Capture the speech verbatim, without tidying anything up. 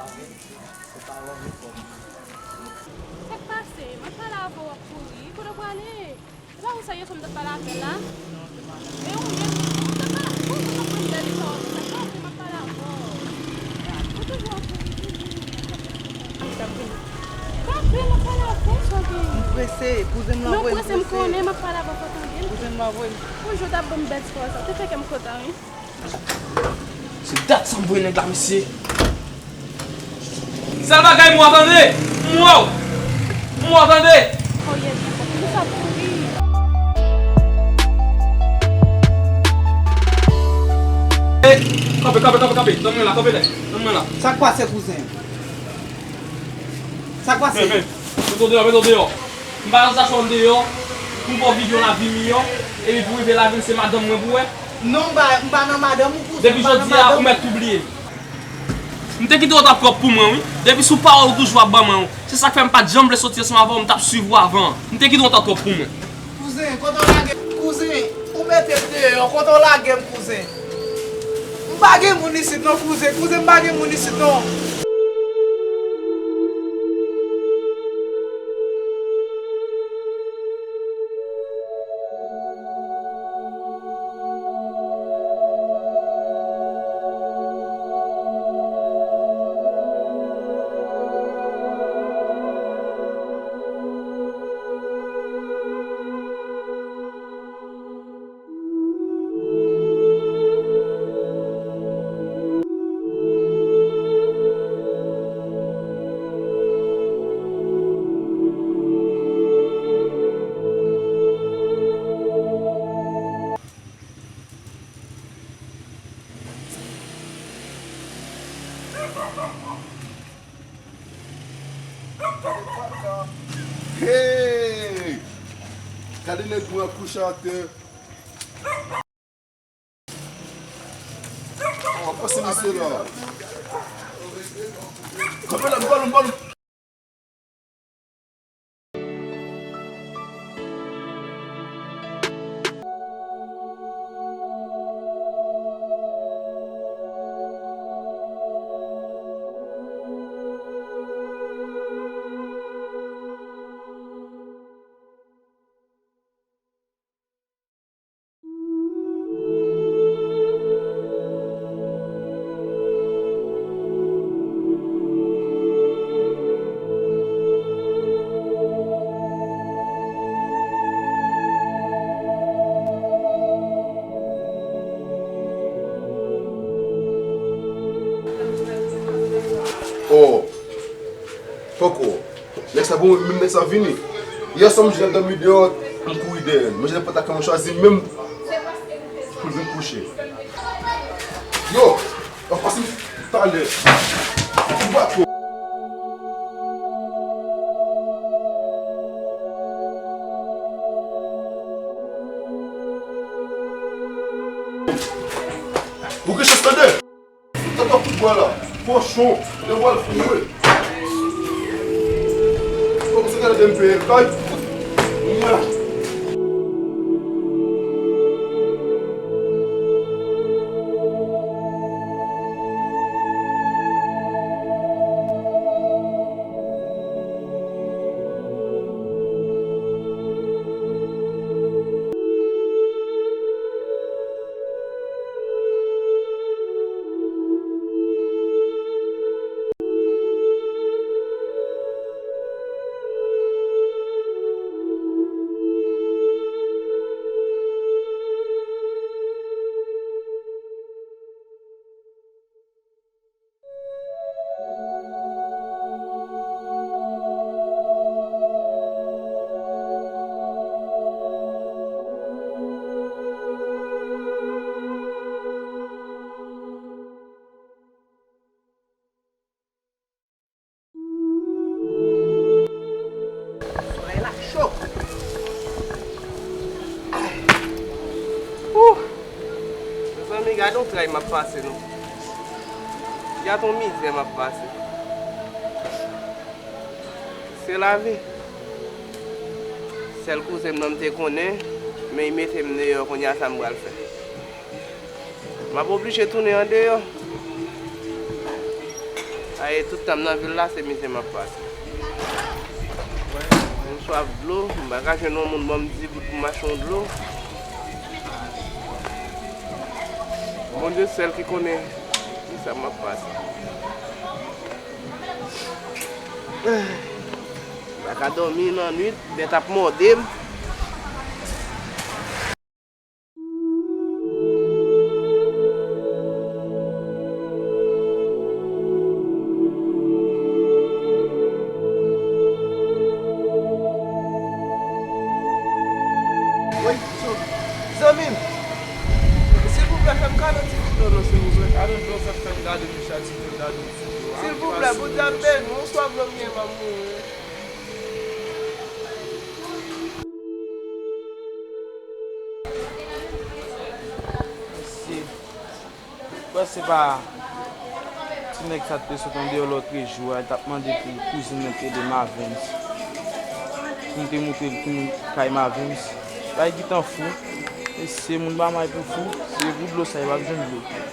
Sa k pase? M ap pale avè w, w ap kouri. Kote w prale? E pa ou sa yè swa m t ap pale avè l la? E ou menm, ou t ap pale, ou t ap pran bèl leson avè sa, sa w vle m ap pale avè w. Ou toujou ap kouri, vini. Kanpe, m ap pale avè w, sa w gen? M prese, kouzen m la voye m prese. Non, prese, m konnen, m ap pale avè w, fò w tande m. Kouzen m la voye m. Yon jou w t ap ban m bèl espwa sa, w te fè kè m kontan, wi. Se dat sa m voye nèg la, mesye. Sèl bagay m wè, tande. M wè w. M wè w, tande. Oh, yes, poukisa w kouri? Eh, kanpe, kanpe, kanpe, kanpe. Tann mwen la, kanpe la. Tann mwen la. Sa k pase, kouzen? Sa k pase? Men, men. Mete w deyò, mete w deyò. M pa nan sa chwa m deyò. Pou m fè w viv yon lavi miyò. Epi pou rive lavi m, se madanm mwen pou wè. Non, m pa, m pa nan madanm ou, kouzen. Depi jodi a, ou mèt tou bliye m. M te kite w ta twòp pou mwen, wi. Depi sou pawòl ou toujou ap ban mwen, wi. Se sa k fè m pa t janm vle soti ansanm avè w, m t ap swiv ou avan. M te kite w ta twòp pou mwen. Kouzen, kote w lage m? Kouzen, ou mete m deyò, kote w lage m, kouzen? M pa gen moun isit non, kouzen. Kouzen, m pa gen moun isit non. Hey! Gade nèg mwen kouche atè. Pase misye la. Kanpe la, m ba nou, m ba nou. Oh. Poko. Nèg sa bon, menm nèg sa vini. Yè swa m jis ap dòmi deyò, m kouri dèyè l. Manje nan pòt lakay mwen chwazi menm pou l vin kouche. Yo, w ap pase m talè. Ou pa twò. Ou gen chans tande. Tata kout bwa la. Kochon. Yo pral foure. Kòm se gade M P L kay. Solèy la cho. Ay. Ooh. Mezanmi, gade yon tray m ap pase non. Gade yon mizè m ap pase. Se lavi. Sèl kouzen m nan m te konnen, men li mete m deyò, kounye a sa m pral fè? M ap oblije tounen andeyò. Aye, tout tan m nan vil la, se mizè m ap pase. Mwen swaf dlo, m pa ka jwenn yon moun ban m diz goud pou m achte yon dlo. Bondye sèl ki konnen kisa m ap pase. M pa ka dòmi nan nwit, bèt ap mòde m. Woy, so, zanmi m, silvouplè, fè m kado ti dlo non, silvouplè. Kado dlo, fè m, fè m gade mesye a ti dlo, gade yon ti dlo. Silvouplè, Bondye ap beni w, ou swaf dlo byen, m ap mouri. Mesye, kwè se pa ti nèg sa t te sot andeyò lòtrejou a, li t ap mande pou kouzin mwen te ede Mavens. Pou m te moutre l ki moun kay Mavens. Bay Gitan fou. Mesye, moun ba may pou fou. Se pou dlo sa, li p ap jwenn dlo.